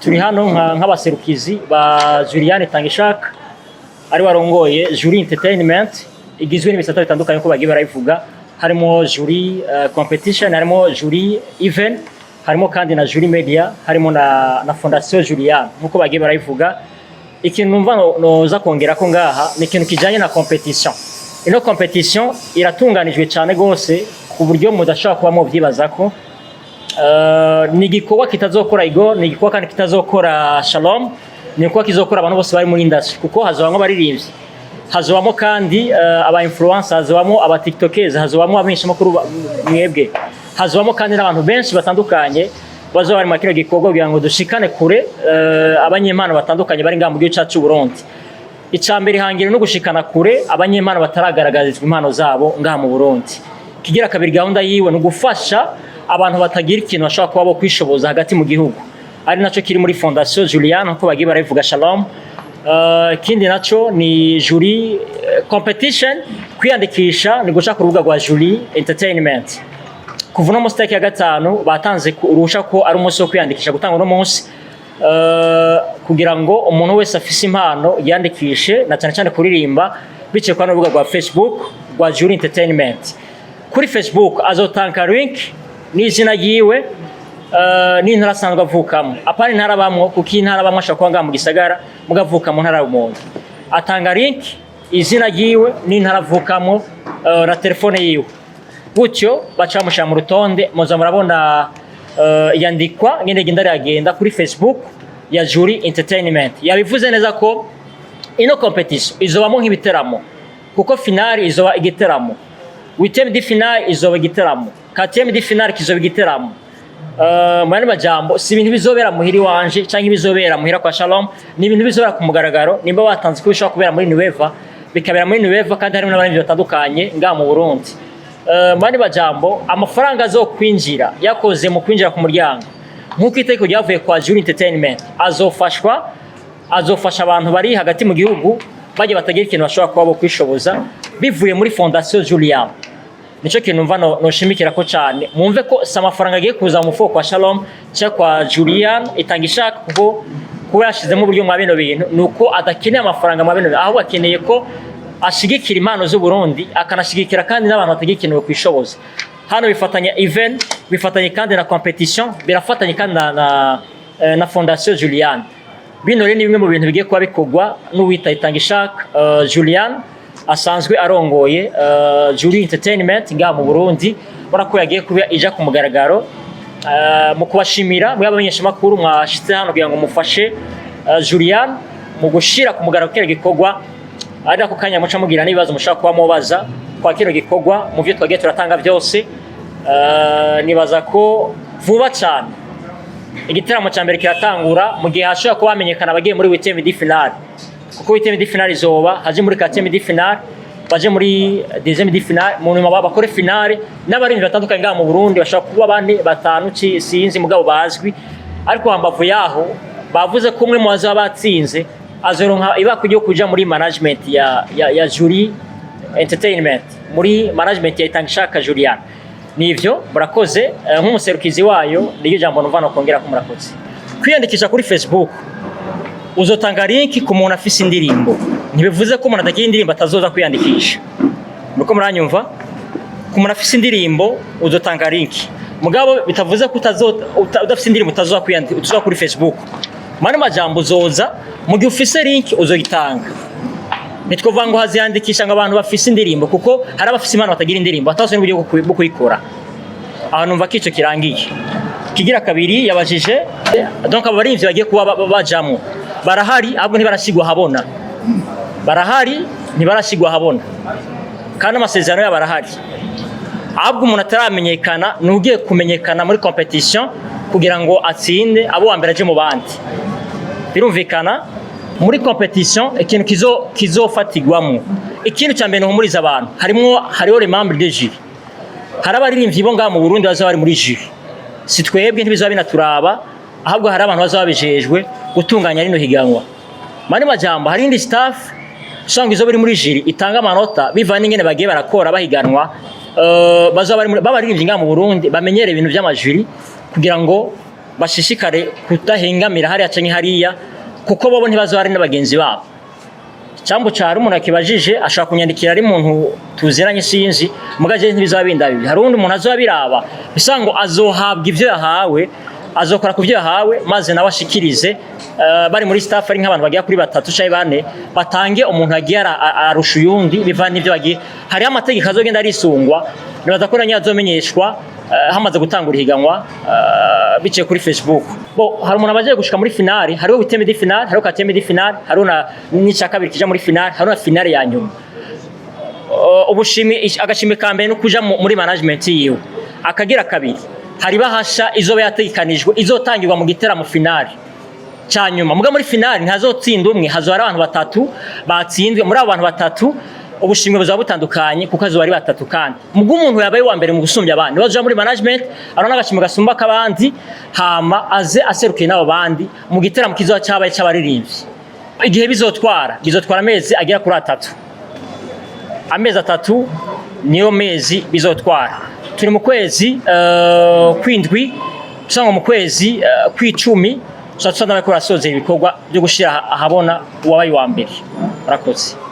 Turi hano nk'abaserukizi ba Juliane Tangishaka, ari warongoye Jury Entertainment, igizwe n'ibisata bitandukanye uko bagiye barabivuga. Harimo Jury Competition, harimo Jury Event, harimo kandi na Jury Media, harimo na Fondation Juliane nkuko bagiye barabivuga. Ikintu numva noza kongera ko ngaha ni ikintu kijanye na competition. Ino competition iratunganijwe cyane gose ku buryo mudashobora kuba muvyibaza ko ni igikorwa kitazokora Igor, ni igikorwa kandi kitazokora Shalom, ni igikorwa kizokora abantu bose bari muri industry, kuko hazobamwo abaririmbyi, hazobamo kandi aba influencers, hazobamo aba tiktokers, hazobamo abamenyeshamakuru mwebwe, hazobamo kandi n'abantu benshi batandukanye bazoba bari muri kino gikorwa kugira ngo dushikane kure abanyempano batandukanye bari ngaha mu gihugu cyacu c'u Burundi. Icya mbere, ihangiro no gushikana kure abanyempano bataragaragarizwa impano zabo ngaha mu Burundi. Kigira kabiri, gahunda yiwe ni ugufasha abantu batagira ikintu bashobora kuba bo kwishoboza hagati mu gihugu, ari naco kiri muri Fondation Juliane nkuko bagiye barabivuga, Shalom. Ikindi naco ni Jury Competition. Kwiyandikisha ni guca ku rubuga rwa Jury Entertainment. Kuva uno munsi tariki ya 5 batanze uruhusha ko ari umunsi wo kwiyandikisha, gutanga uno munsi kugira ngo umuntu wese afise impano yandikishe, na cyane cyane kuririmba, biciye kwa rubuga rwa Facebook rwa Jury Entertainment. Kuri Facebook azotanga link n'izina ryiwe n'intara asanzwe avukamo, apana intara abamwo, kuko intara abamwo ashobora kuba ngaha mu gisagara mugavuka mu ntara y'Umuntu. Atanga link, izina ryiwe n'intara avukamo na telefone yiwe, gutyo baca bamushyira mu rutonde. Muza murabona iyandikwa ngende genda riragenda kuri Facebook ya Jury Entertainment. Yabivuze neza ko ino competition izobamo nk'ibiteramo, kuko finale izoba igiteramo, huitième de finale izoba igiteramo, quatrième de finale kizoba igiteramo. Mu yandi majambo, si ibintu bizobera muhira iwanje canke ibizobera muhira kwa Shalom, ni ibintu bizobera ku mugaragaro. Nimba watanze ko bishobora kubera muri Nueva, bikabera muri Nueva, kandi harimo n'abandi batandukanye ngaha mu Burundi. Mu yandi majambo, amafaranga azokwinjira yakoze mu kwinjira ku muryango, nk'uko itegeko ryavuye kwa Jury Entertainment, azofasha abantu bari hagati mu gihugu bajya batagira ikintu bashobora kuba bo kwishoboza, bivuye muri Fondation Julian. Nico kintu numva noshimikira ko cyane. Mwumve ko si amafaranga agiye kuza mu mufuko kwa Shalom cyangwa kwa Julian itanga ishaka, kuko kuba yashizemo uburyo mwa bino bintu ni uko adakeneye amafaranga mwa bino bintu, ahubwo akeneye ko ashigikira impano z'u Burundi, akanashigikira kandi n'abantu batagira ikintu kwishoboza. Hano bifatanya event, bifatanye kandi na competition, birafatanye kandi na Fondation Julian. Bino rero ni bimwe mu bintu bigiye kuba bikorwa n'uwita Itangishaka Julian, asanzwe arongoye Jury Entertainment ngaha mu Burundi. Ubona ko yagiye kuba ija ku mugaragaro. Mu kubashimira mwe abamenyeshamakuru mwashitse hano kugira ngo mufashe Julian mu gushira ku mugaragaro kino gikorwa, ari nako kanya muca mugira n'ibibazo mushobora kuba mubaza kwa kino gikorwa mu byo twagiye turatanga byose. Nibaza ko vuba cyane igiteramo cya mbere kiratangura, mu gihe hashobora kuba hamenyekana abagiye muri huitième de finale, kuko huitième de finale izoba haje muri quatrième de finale, baje muri deuxième de finale, mu nyuma bakore finale n'abarinzi batandukanye ngaha mu Burundi, bashobora kuba bane, batanu, sinzi, mugabo bazwi. Ariko hambavu yaho, bavuze ko umwe mu bazaba batsinze azoronka ibakwe ryo kuja muri management ya Jury Entertainment, muri management ya Itangishaka Julian. Nivyo, murakoze. Nk'umuserukizi wayo, niryo jambo numva nokongera ko murakoze. Kwiyandikisha kuri Facebook, uzotanga link ku muntu afise indirimbo. Ntibivuze ko umuntu atagira indirimbo atazoza kwiyandikisha. Nuko muranyumva, ku muntu afise indirimbo uzotanga link, mugabo bitavuze ko udafise indirimbo utazoza kwiyandikisha, utazoza kuri Facebook. Mani majambo, uzoza mu gihe ufise link, uzoyitanga. Ntitwovuga ngo haziyandikisha ngo abantu bafise indirimbo, kuko hari abafise impano batagira indirimbo, batazi n'uburyo bwo kuyikora. Aho numva ko ico kirangiye. Kigira kabiri yabajije, donc abo barimvyi bagiye kuba bajamwo barahari, ahubwo ntibarashigwa habona. Barahari, ntibarashigwa habona, kandi amasezerano yabo arahari. Ahubwo umuntu ataramenyekana ni ugiye kumenyekana muri competition kugira ngo atsinde abo wa mbere aje mu bandi. Birumvikana, muri competition ikintu kizofatirwamo, ikintu cya mbere ntuhumuriza abantu, hariho les membres de jury. Hari abaririmbyi bo ngaha mu Burundi bazaba bari muri jury. Si twebwe, ntibizaba binaturaba, ahubwo hari abantu bazaba babijejwe gutunganya rino higanwa. Mani majambo, hari indi staff usanga izo biri muri jury itanga amanota bivanye n'ingene bagiye barakora bahiganwa. Bazaba bari muri babaririmbyi ngaha mu Burundi bamenyere ibintu by'amajuri kugira ngo Bashishikare kudahengamira hariya canke hariya, kuko bobo ntibazoba ari n'abagenzi babo. Cyambu cyari umuntu akibajije ashobora kunyandikira ari umuntu tuziranye, sinzi, muga je ntibizaba bindabibi. Hari uwundi muntu azoba biraba bisa ngo azohabwa ivyo yahawe, azokora ku byo yahawe, maze nawe ashikirize. Bari muri staff ari nk'abantu bagera kuri batatu canke bane, batange umuntu agiye arusha uyundi bivana n'ivyo bagiye. Hariho amategeko azogenda arisungwa. Nibaza ko nanyo azomenyeshwa hamaze gutangura ihiganwa biciye kuri Facebook. Bo hari umuntu abagiye gushika muri finale, hariho huitième de finale, hariho quatrième de finale, hariho na n'ica kabiri kija muri finale, hariho na finale ya nyuma. Ubushimi, agashimi ka mbere no kuja muri management yiwe. Akagira kabiri, hari bahasha izoba yategekanijwe izotangirwa mu giteramo finale ca nyuma. Muga muri finale ntazotsinda umwe, hazoba hari abantu batatu batsinzwe. Muri abo bantu batatu ubushimwe buzaba butandukanye, kuko azoba ari batatu. Kandi muga umuntu yabaye uwa mbere mu gusumbya abandi bazoja muri management, aronka agashimwe gasumba k'abandi, hama aze aserukiye n'abo bandi mu giteramo kizoba cabaye c'abaririmbyi. Igihe bizotwara amezi agera kuri 3. Amezi 3 niyo mezi bizotwara. Turi mu kwezi kwindwi, usanga mu kwezi kw'icumi tuba dusa n'abariko barasoza ibikorwa byo gushira ahabona uwabaye uwa mbere. Murakoze.